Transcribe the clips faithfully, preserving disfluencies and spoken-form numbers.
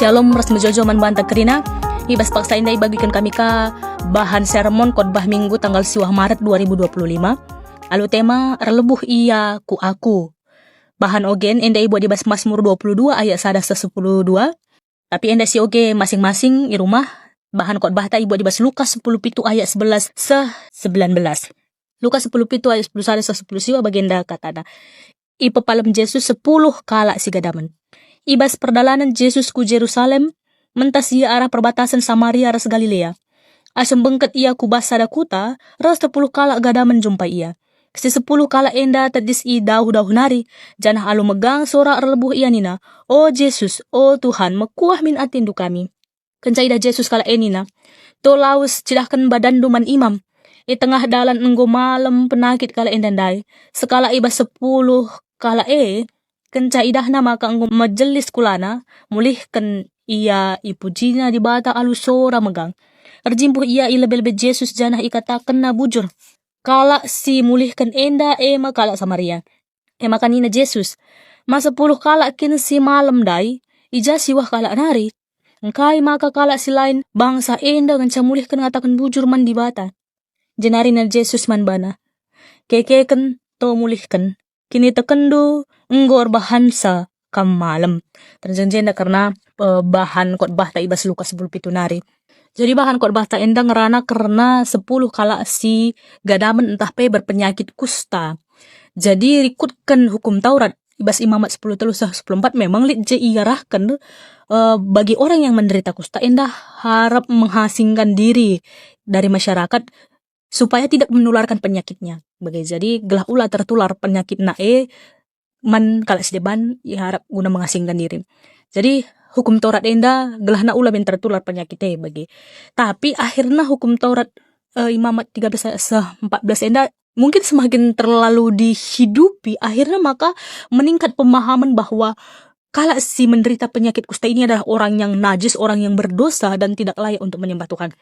Shalom ras mejojo man banta kerina. I bas paksa enda ibagiken kami ka bahan sermon khotbah Minggu tanggal siwah Maret dua ribu dua puluh lima. Alu tema, Erlebuh Ia ku Aku. Bahan ogen enda ibuat i bas Masmur dua puluh dua ayat sada seh sepuluh dua. Tapi enda sioge masing-masing i rumah, bahan khotbahta ibuat i bas Lukas sepuluh pitu ayat sebelas seh sembilan belas. Lukas sepuluh pitu ayat sepuluh sada seh sepuluh siwah bagenda katana. Ipepalem Jesus sepuluh kalak si gadamen. I bas perdalanen Jesus ku Jerusalem, mentas ia arah perbatasen Samaria ras Galilea. Asum bengket ia ku bas sada kuta, ras sepuluh kalak gadamen jumpai ia. Si sepuluh kalak enda tedis i dauh-dauh nari, janah alu megang sora erlebuh ia nina, "O Jesus, o Tuhan, mekuah min atendu kami." Kenca idah Jesus kalak e nina, "To lawes, cidahken badanndu man imam." I tengah dalan enggo malem penakit kalak enda ndai. Sekalak i bas sepuluh kalak e, kenca idahna maka enggo mejelis kulana, mulihken ia, ipujina Dibata alu sora megang. Erjimpuh ia i lebe-lebe Jesus janah ikatakenna bujur, "Kalak si mulihken enda e me kalak Samaria." E maka nina Jesus, "Ma sepuluh kalak kin si malem ndai? I ja siwah kalak nari? Engkai maka kalak si lain bangsa enda ngenca mulihken ngataken bujur man Dibata?" Jenari nina Jesus man bana, "Kekeken, to mulihken. Kinitekenndu enggo erbahansa kam malem." Terjeng jenda kerna, eh, bahan khotbahta i bas Lukas sepuluh pitu nari. Jadi bahan khotbahta enda ngerana kerna sepuluh kalak si gadamen ntah pe berpenyakit kusta. Jadi rikutken Hukum Taurat, i bas Imamat sepuluh telu seh sepuluh empat memang lit je iarahken, eh, bagi orang yang menderita kusta enda harap mengasingkan diri dari masyarakat supaya tidak menularkan penyakitnya. Bage, jadi gelah ula tertular penyakitna e man kalak si deban, iharap guna mengasingkan diri. Jadi Hukum Taurat enda gelahna ula ben tertular penyakit e bage. Tapi akhirna Hukum Taurat, eh, Imamat tiga belas ayat seh empat belas enda mungkin semakin terlalu dihidupi, akhirna maka meningkat pemahaman bahwa kalak si menderita penyakit kusta ini adalah orang yang najis, orang yang berdosa dan tidak layak untuk menyembah Tuhan.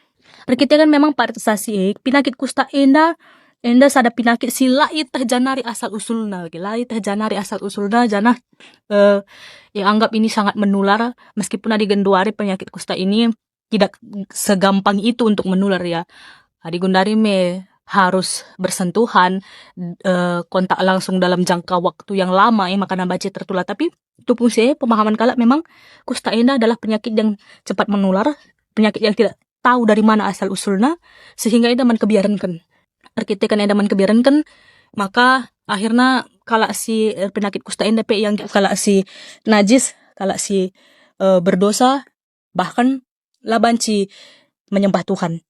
Erkiteken memang partisasi e, penyakit kusta enda, enda sada penyakit si la ieteh janari asal usulna, oke, la ieteh janari asal usulna, janah, eh, ianggap ini sangat menular, meskipun adi genduari penyakit kusta ini tidak segampang itu untuk menular, ya. Adi gundari me harus bersentuhan, eh, kontak langsung dalam jangka waktu yang lama, eh, maka nambah je tertular. Tapi tupung si e, pemahaman kalak memang kusta enda adalah penyakit yang cepat menular, penyakit yang tidak tahu dari mana asal usulna, sehingga enda man kebiarenken. Erkiteken enda man kebiarenken, maka akhirna kalak si, eh, penyakit kusta enda pe ianggap kalak si najis, kalak si, eh, berdosa, bahkan la banci menyembah Tuhan,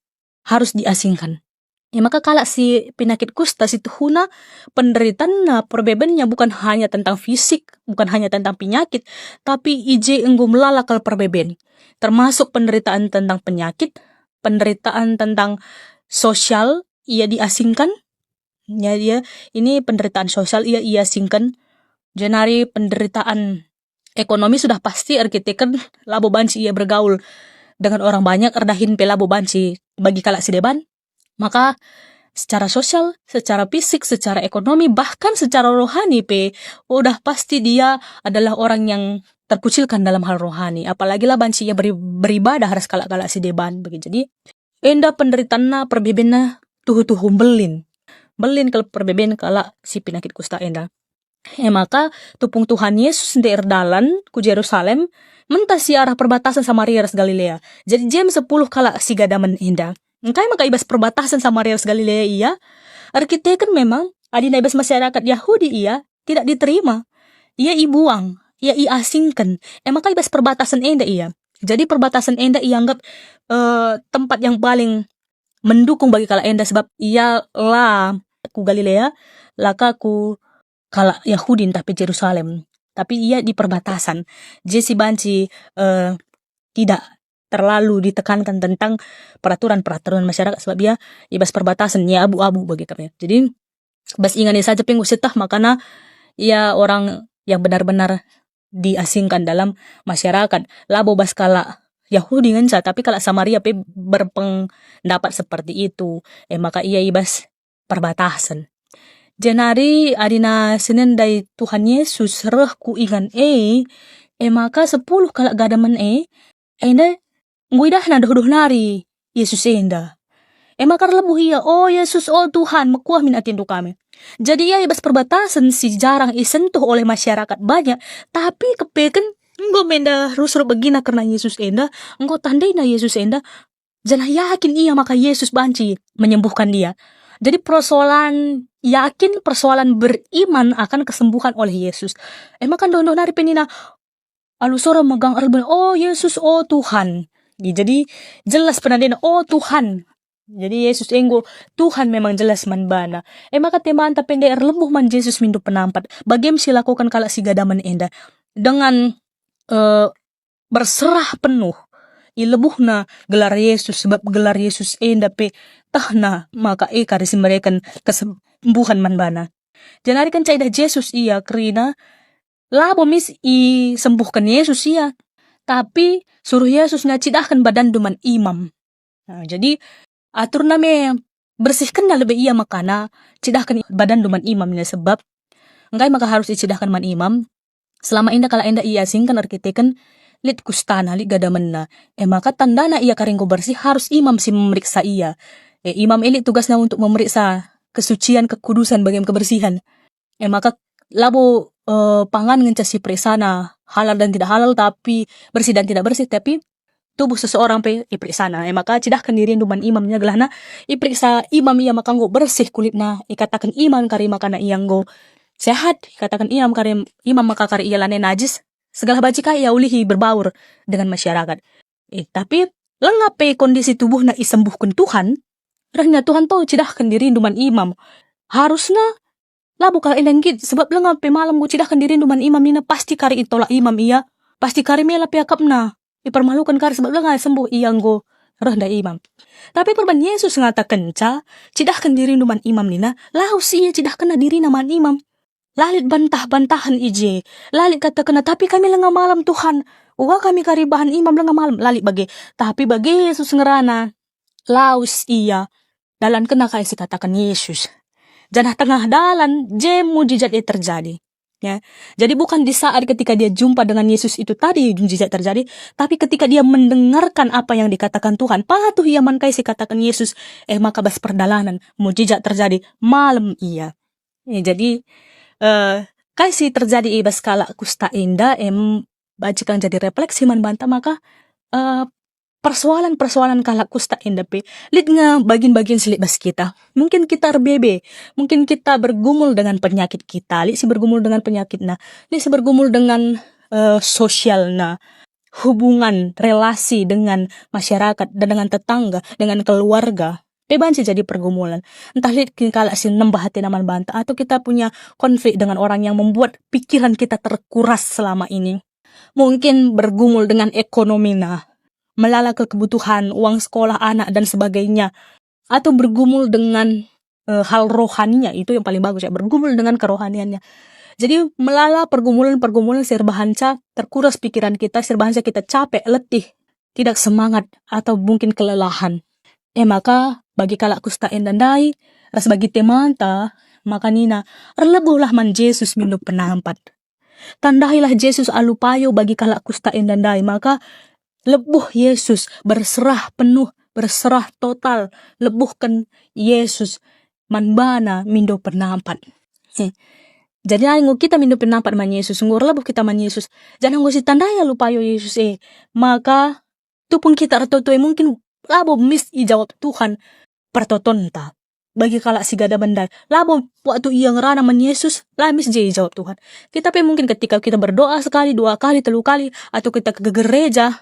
harus diasingkan. E maka kalak si penyakit kusta si tuhuna penderitaanna, perbebennya bukan hanya tentang fisik, bukan hanya tentang penyakit, tapi i je enggo melala kal perbeben, termasuk penderitaan tentang penyakit, penderitaan tentang sosial, ia diasingkan. Ya, dia ini penderitaan sosial, ia iasingkan. Jenari penderitaan ekonomi sudah pasti erkiteken labo banci ia bergaul dengan orang banyak, erdahin pe labo banci bagi kalak si deban. Maka secara sosial, secara fisik, secara ekonomi, bahkan secara rohani pe udah pasti dia adalah orang yang terkucilkan dalam hal rohani. Apalagi la banci ia beri-, beribadah ras kalak-kalak si deban bagi. Jadi enda penderitaanna, perbebenna tuhu-tuhu mbelin. Mbelin kal perbeben kalak si penyakit kusta enda. E maka, tupung Tuhan Yesus ndai erdalan ku Jerusalem, mentas ia arah perbatasen Samaria ras Galilea. Jadi jem sepuluh kalak si gadamen enda. Engkai maka i bas perbatasen Samaria ras Galilea ia? Erkiteken memang, adi ndai bas masyarakat Yahudi ia, tidak diterima. Ia ibuang, ia iasingken. E maka i bas perbatasen enda ia. Jadi perbatasen enda ianggap, eh, tempat yang paling mendukung bagi kalak enda, sebab ia la ku Galilea, la ka ku kalak Yahudi ntah pe Jerusalem, tapi ia di perbatasan. Je si banci, eh, tidak terlalu ditekankan tentang peraturan-peraturan masyarakat, sebab ia i bas perbatasan, ia abu-abu bagi kami. Jadi, bas ingan ia saja pe enggo sieteh, makana ia orang yang benar-benar diasingkan dalam masyarakat. Labo bas kalak Yahudi ngenca, tapi kalak Samaria pe berpendapat seperti itu. E maka ia i bas perbatasen. Jenari adina senendai Tuhan Yesus reh ku ingan e, E maka sepuluh kalak gadamen e, enda enggo idahna doh-doh nari Yesus enda. E maka erlebuh ia, "O Yesus, o Tuhan, mekuah min atendu kami." Jadi ia i bas perbatasen si jarang isentuh oleh masyarakat banyak, tapi kepeken enggo menda rusur begina kerna Yesus enda, enggo tandaina Yesus enda, janah yakin ia maka Yesus banci menyembuhkan ia. Jadi persoalan yakin, persoalan beriman akan kesembuhan oleh Yesus. E maka doh-doh nari pe nina, alu sora megang erlebuh, "O Yesus, o Tuhan." Jadi jelas penandaiNa, "O Tuhan." Jadi Yesus enggo Tuhan memang jelas man bana. E maka temanta pe ndai erlebuh man Jesus mindo penampat. Bage me si lakoken kalak si gadamen enda. Dengan, eh, berserah penuh ilebuhna gelar Yesus, sebab gelar Yesus enda pe tehna maka e kari si mereken kesembuhan man bana. Jenari kenca idah Jesus ia kerina, labo mis isembuhken Yesus ia, tapi suruh Yesusna, "Cidahken badanndu man imam." Nah, jadi aturna me bersihkenna lebe ia makana, "Cidahken badanndu man imam," nina, sebab engkai maka harus icidahken man imam? Selama enda kalak enda iasingken erkiteken lit kustana, lit gadamenna. E maka tandana ia kari enggo bersih harus imam si memeriksa ia. E, imam e lit tugasna untuk memeriksa kesucian, kekudusan, bage me kebersihan. E maka labo, eh, pangan ngenca si periksana halal dan tidak halal, tapi bersih dan tidak bersih, tapi tubuh seseorang pe iperiksana. E maka cidahken dirindu man imamnya gelahna iperiksa imam ia maka enggo bersih kulitna, ikataken imam kari makana ia enggo sehat, ikataken imam kari, imam maka kari ia lanai najis, segala banci ka ia ulihi berbaur dengan masyarakat. Eh, tapi langa pe kondisi tubuhna isembuhken Tuhan, rehna Tuhan to cidahken dirindu man imam. Harusna labo kalak enda nggit, sebab langa pe malem enggo cidahken dirindu man imam nina pasti kari itolak imam ia, pasti kari mela pe akapna, ipermaluken kari sebab langa sembuh ia enggo reh ndai imam. Tapi perban Jesus ngatakenca, "Cidahken dirindu man imam," nina, lawes ia cidahkenna dirina man imam. La lit bantah-bantahen i je, la lit katakenna, "Tapi kami langa malem, Tuhan. Uga kami kari bahan imam langa malem," la lit bage. Tapi bage Jesus ngerana, lawes ia, dalankenna kai si kataken Jesus. Janah tengah dalan, je mujizat e terjadi. Ya. Jadi bukan di saat ketika dia jumpa dengan Yesus itu tadi mujizat terjadi, tapi ketika dia mendengarkan apa yang dikatakan Tuhan, patuh ia man kai si kataken Yesus, eh, maka bas perdalanen mujizat terjadi, malem ia. Ya, jadi, eh, kai si terjadi i bas kalak kusta enda, em, banci kang jadi refleksi man banta maka, eh, persoalan-persoalan kalak kusta enda pe lit nge bagin-bagin si lit bas kita. Mungkin kita erbebe, mungkin kita bergumul dengan penyakit kita, lit si bergumul dengan penyakitna, lit si bergumul dengan, eh, sosialna, hubungan, relasi dengan masyarakat dan dengan tetangga, dengan keluarga. Pe banci jadi pergumulan. Ntah lit kin kalak si nembeh atena man banta, atau kita punya konflik dengan orang yang membuat pikiran kita terkuras selama ini. Mungkin bergumul dengan ekonomina, melala ke-, kebutuhan uang sekolah anak dan sebagainya, atau bergumul dengan, eh, hal rohaninya, itu yang paling bagus ya, bergumul dengan kerohaniannya. Jadi melala pergumulan-pergumulan si erbahanca terkuras pikiran kita, si erbahanca kita capek, letih, tidak semangat, atau mungkin kelelahan. E maka, bagi kalak kusta enda ndai, ras bagi temanta, maka nina, "Erlebuhlah man Jesus mindo penampat." Tandahilah Jesus alu payo bagi kalak kusta enda ndai, maka lebuh Jesus, berserah penuh, berserah total, lebuhken Jesus man bana mindo penampat. He. Jadi, ai enggo kita mindo penampat man Jesus, enggo erlebuh kita man Jesus, janah enggo sitandai alu payo Jesus e, maka tupung kita ertoto e mungkin labo mis ijawab Tuhan pertotonta. Bagi kalak si gadamen ndai, labo waktu ia ngerana man Jesus, la mis je ijawab Tuhan. Kita pe mungkin ketika kita berdoa sekali, dua kali, telu kali, atau kita ke gereja,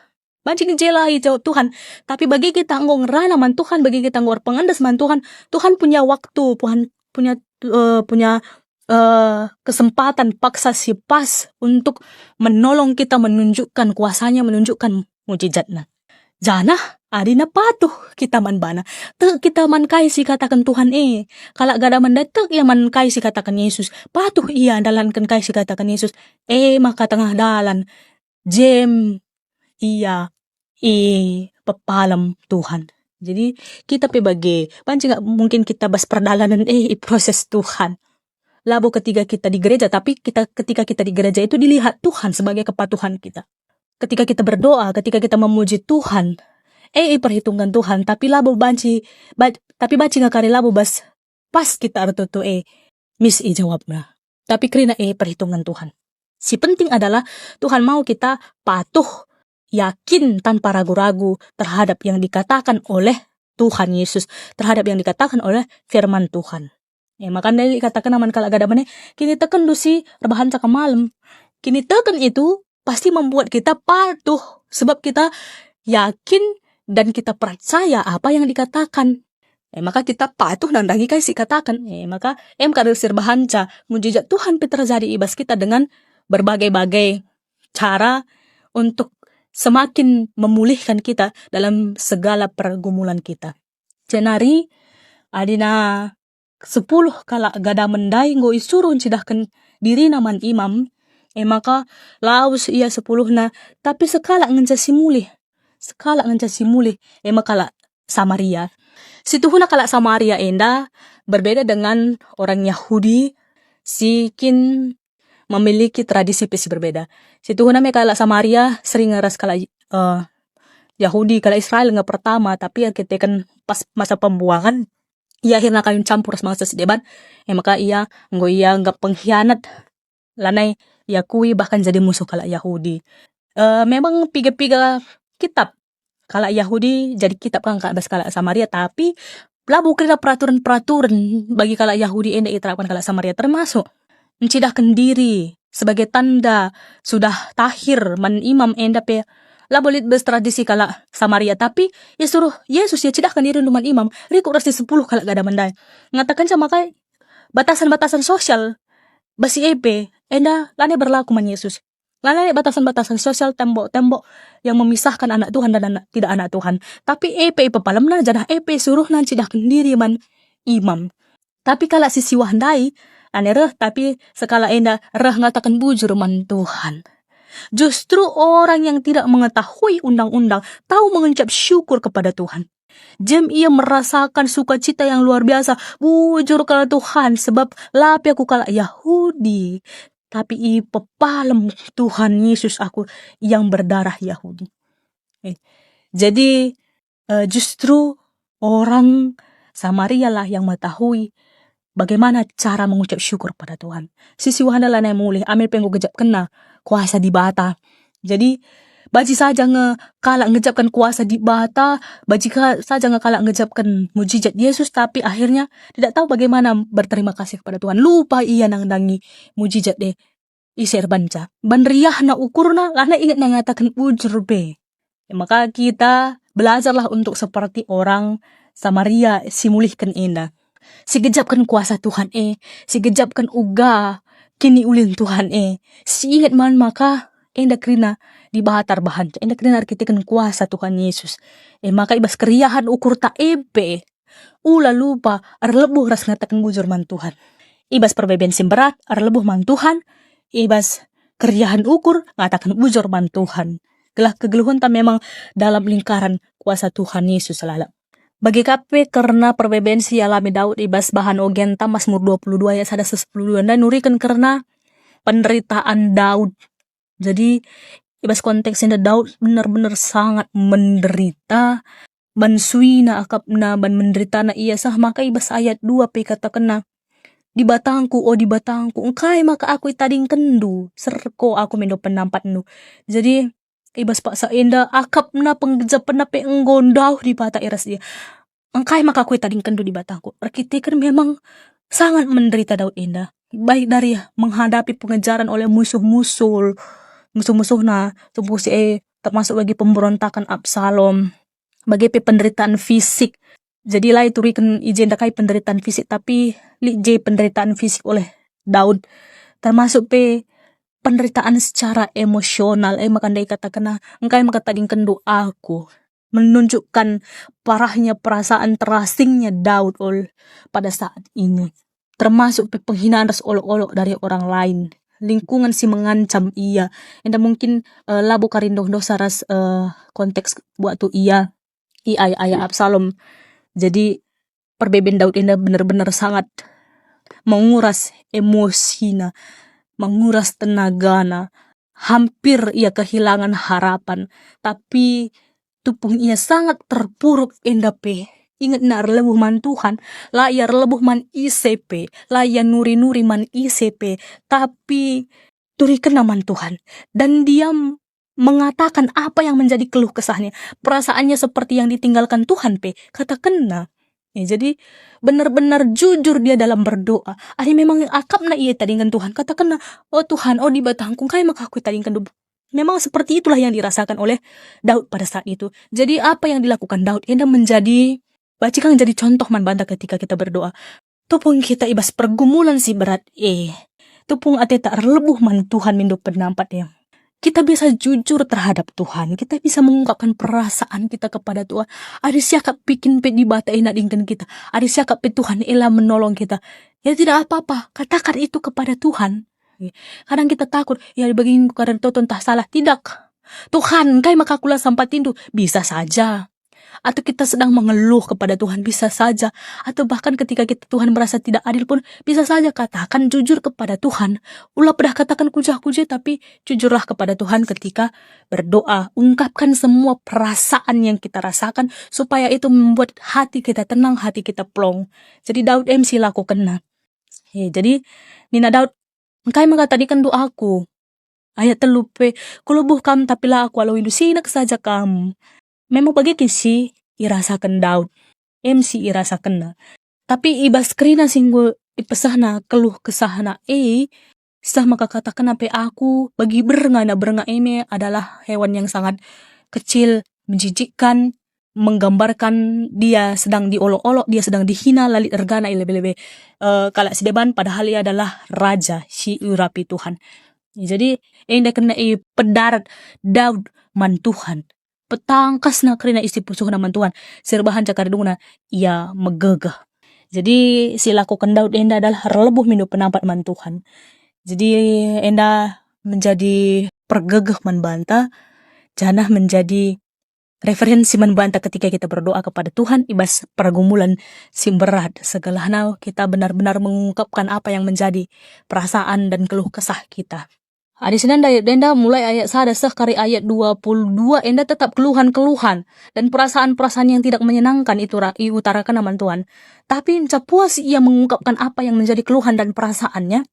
banci je la ijawab Tuhan. Tapi bagi kita enggo ngerana man Tuhan, bagi kita enggo erpengendes man Tuhan, Tuhan punya waktu, Tuhan punya, eh, punya, eh, kesempatan paksa si pas untuk menolong kita, menunjukkan kuasanya, menunjukkan mujizatna. Janah adina patuh kita man bana. Tek kita man kai si kataken Tuhan e. Kalak gadamen ndai tek ia man kai si kataken Yesus. Patuh ia ndalanken kai si kataken Yesus. E maka tengah dalan, jem ia ipepalem Tuhan. Jadi, kita pe bage, banci nggak mungkin kita bas perdalanen e iproses Tuhan. labo ketika kita di gereja, tapi kita, ketika kita di gereja itu dilihat Tuhan sebagai kepatuhan kita. Ketika kita berdoa, ketika kita memuji Tuhan, eh, iperhitungken Tuhan, tapi labo banci, ba-, tapi banci nge kari labo bas pas kita ertoto e, mis ijawabna. Tapi kerina e perhitungen Tuhan. Si penting adalah Tuhan mau kita patuh, yakin tanpa ragu-ragu terhadap yang dikatakan oleh Tuhan Yesus, terhadap yang dikatakan oleh firman Tuhan. E, maka ndai ikataken man kalak Gadamen e, kinitekenndu si erbahanca kemalem. Kiniteken itu pasti membuat kita patuh, sebab kita yakin dan kita percaya apa yang dikatakan. E, maka kita patuh nandangi kai si ikataken. E, maka em kal si erbahanca mujizat Tuhan pe terjadi i bas kita dengan berbagai-bagai cara untuk semakin memulihkan kita dalam segala pergumulan kita. Jenari, adina sepuluh kalak Gadamen ndai enggo isuruh ncidahken dirina man imam, e maka lawes ia sepuluhna, tapi sekalak ngenca si mulih. Sekalak ngenca si mulih, e maka kalak Samaria. Situhuna kalak Samaria enda berbeda dengan orang Yahudi si kin memiliki tradisi pe si berbeda. Situhuna me kalak Samaria sering ras kalak, eh, Yahudi, kalak Israel nge pertama, tapi erkiteken pas masa pembuangan, ia akhirna kayun campur ras bangsa si deban, e maka ia enggo ia anggap pengkhianat, lanai iakui, bahkan jadi musuh kalak Yahudi. Eh, memang piga-piga kitab kalak Yahudi jadi kitab kang bas kalak Samaria, tapi labo kerina peraturan-peraturan bagi kalak Yahudi enda iterapken kalak Samaria, termasuk ncidahken diri sebagai tanda sudah tahir man imam enda pe labo lit bas tradisi kalak Samaria, tapi isuruh Yesus ia cidahken dirindu man imam, rikut ras si sepuluh kalak Gadamen ndai. Ngatakenca maka batasan-batasan sosial bas si e pe enda lanai berlaku man Yesus. Lanai batasan-batasan sosial, tembok-tembok yang memisahkan anak Tuhan dan anak, tidak anak Tuhan. Tapi e pe ipepalemna, janah e pe isuruhna ncidahken diri man imam. Tapi kalak si siwah ndai, lanai reh, tapi sekalak enda reh ngataken bujur man Tuhan. Justru orang yang tidak mengetahui undang-undang tahu mengucap syukur kepada Tuhan. Jem ia merasakan sukacita yang luar biasa. Bujur kal Tuhan, sebab la pe aku kalak Yahudi, tapi ipepalem Tuhan Yesus aku yang berdarah Yahudi. Eh, jadi, eh, justru orang Samaria lah yang mengetahui bagaimana cara mengucap syukur pada Tuhan. Si siwah enda lanai mulih, amin pe enggo gejapkenna kuasa Dibata. Jadi, banci saja nge kalak ngejapken kuasa Dibata, banci ka-, saja nge kalak ngejapken mujizat Yesus, tapi akhirnya tidak tahu bagaimana berterima kasih kepada Tuhan. Lupa ia nandangi mujizat e ise erbanca. Ban riahna ukurna, lanai ingetna ngataken bujur pe. E maka kita belajarlah untuk seperti orang Samaria si mulihken enda. Si gejapken kuasa Tuhan e, si gejapken uga kiniulin Tuhan e, si inget man maka enda kerina Dibata erbahanca, enda kerina erkiteken kuasa Tuhan Yesus. E maka i bas keriahen ukurta e pe, ula lupa erlebuh ras ngataken bujur man Tuhan. I bas perbeben si mberat erlebuh man Tuhan, i bas keriahen ukur ngataken bujur man Tuhan. Gelah kegeluhenta memang dalam lingkaran kuasa Tuhan Yesus lalap. Bage ka pe kerna perbeben si ialami Daud i bas bahan ogenta, Masmur dua puluh dua ayat sada seh sepuluh dua ndai nuriken kerna penderitaan Daud. Jadi, i bas konteks enda Daud benar-benar sangat menderita, ban suina akapna, ban menderitana ia seh maka i bas ayat dua pe ikatakenna, "DibatangKu, o DibatangKu, engkai maka aku itadingkenNdu? Serko aku mindo penampatNdu." Jadi, i bas paksa enda akapna, penggejapenna pe enggo ndauh Dibata i ras ia. "Engkai maka aku itadingkenNdu, DibatangKu?" Erkiteken memang sangat menderita Daud enda, baik dari menghadapi pengejaran oleh musuh-musuh, musuh-musuhna, tubuh si e, termasuk bagi pemberontakan Absalom, bage pe penderitaan fisik. Jadi la ituriken i jenda kai penderitaan fisik, tapi lit je penderitaan fisik oleh Daud, termasuk pe penderitaan secara emosional, e maka ndai ikatakenna, "Engkai maka tadingkenNdu aku?" Menunjukkan parahnya perasaan terasingnya Daud ol pada saat ini. Termasuk pe penghinaan ras olok-olok dari orang lain. Lingkungan si mengancam ia. Enda mungkin, eh, labo kari ndoh-ndohsa ras, eh, konteks waktu ia i ayah-ayah Absalom. Jadi, perbeben Daud enda benar-benar sangat menguras emosina, menguras tenagana, hampir ia kehilangan harapan, tapi tupung ia sangat terpuruk enda pe, ingetna erlebuh man Tuhan, la ia erlebuh man ise pe, la ia nuri-nuri man ise pe, tapi turikenna man Tuhan, dan dia mengatakan apa yang menjadi keluh kesahnya. Perasaannya seperti yang ditinggalkan Tuhan pe, katakenna. Ya, jadi benar-benar jujur dia dalam berdoa. Adi memang akapna ia itadingken Tuhan, katakenna, "O Tuhan, o Dibatangku, kai maka aku itadingken?" Memang seperti itulah yang dirasakan oleh Daud pada saat itu. Jadi apa yang dilakukan Daud enda menjadi banci kang jadi contoh man banta ketika kita berdoa. Tupung kita i bas pergumulan si berat e, tupung ateta erlebuh man Tuhan mindo penampat e, kita bisa jujur terhadap Tuhan, kita bisa mengungkapkan perasaan kita kepada Tuhan. Adi siakap pe kin pe Dibata e nadingken kita, adi siakap pe Tuhan e la menolong kita, ya tidak apa-apa, katakan itu kepada Tuhan. Kadang kita takut, "Ya, bagi engko kada ertoto ntah salah." Tidak. "Tuhan, kai maka aku la sampatindu?" Bisa saja. Atau kita sedang mengeluh kepada Tuhan, bisa saja. Atau bahkan ketika kita, Tuhan merasa tidak adil pun, bisa saja katakan jujur kepada Tuhan. Ula pedah katakan ku jah ku je, tapi jujurlah kepada Tuhan ketika berdoa. Ungkapkan semua perasaan yang kita rasakan, supaya itu membuat hati kita tenang, hati kita plong. Jadi Daud em si lakokenna. He, jadi nina Daud, "Engkai maka tadingkenndu aku?" Ayat telu pe, "Kulebuh kam, tapi la aku aloindu, sinek saja kam." Memang bage kin si irasaken Daud, em si irasakenna. Tapi i bas kerina si enggo ipesehna keluh kesahna e, seh maka katakenna pe aku, bagi bernga, na bernga e me adalah hewan yang sangat kecil, menjijikkan, menggambarkan dia sedang diolok-olok, dia sedang dihina, la lit ergana i lebe-lebe, eh, kalak si deban, padahal ia adalah raja si iurapi Tuhan. Jadi, enda kena ipedarat Daud man Tuhan. Petangkasna kerina isi pusuhna man Tuhan, si erbahanca kari dungna ia megegeh. Jadi, si lakoken Daud enda adalah erlebuh mindo penampat man Tuhan. Jadi, enda menjadi pergegeh man banta, janah menjadi referensi man banta ketika kita berdoa kepada Tuhan i bas pergumulan si berat, segelahna kita benar-benar mengungkapkan apa yang menjadi perasaan dan keluh kesah kita. Adi senanda ayat enda mulai ayat sada seh kari ayat dua puluh dua enda tetap keluhan-keluhan dan perasaan-perasaan yang tidak menyenangkan itu ra-, iutarakan man Tuhan. Tapi nca puas ia mengungkapkan apa yang menjadi keluhan dan perasaannya.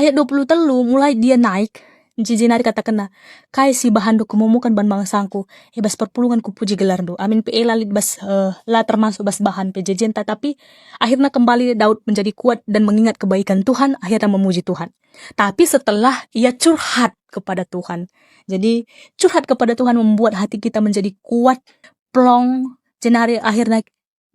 Ayat dua puluh telu mulai dia naik, jenari katakenna, "Kai si bahandu kemulian ban bangsangku, i bas perpulungen kupuji gelarndu." Amin pe e la lit bas, eh, la termasuk bas bahan pejejenta, tapi akhirnya kembali Daud menjadi kuat dan mengingat kebaikan Tuhan, akhirnya memuji Tuhan. Tapi setelah ia curhat kepada Tuhan. Jadi, curhat kepada Tuhan membuat hati kita menjadi kuat, plong, jenari akhirnya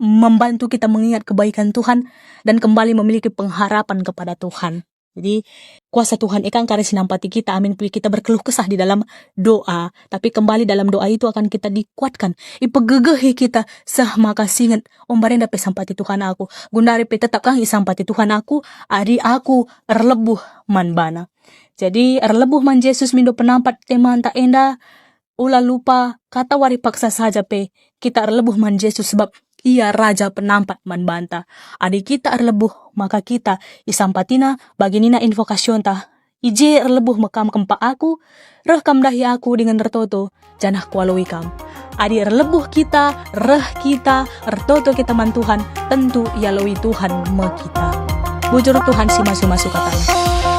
membantu kita mengingat kebaikan Tuhan dan kembali memiliki pengharapan kepada Tuhan. Jadi, kuasa Tuhan e kang kari si nampati kita amin pe kita berkeluh kesah di dalam doa. Tapi kembali dalam doa itu akan kita dikuatkan, ipegegehi kita, seh maka singet, "O, mbarenda pe sampati Tuhan aku, gundari pe tetap kang isampati Tuhan aku, adi aku erlebuh man baNa." Jadi, erlebuh man Jesus mindo penampat temanta enda, ula lupa, kata wari paksa saja pe kita erlebuh man Jesus, sebab Ia Raja Penampat man banta. Adi kita erlebuh, maka kita isampatiNa bagi nina invokasionta, "I je erlebuh me kam kempak Aku, reh kam ndahi Aku dingen ertoto, janah Kualoi kam." Adi erlebuh kita, reh kita, ertoto kita man Tuhan, tentu ialoi Tuhan me kita. Bujur Tuhan si masu-masu kataNa.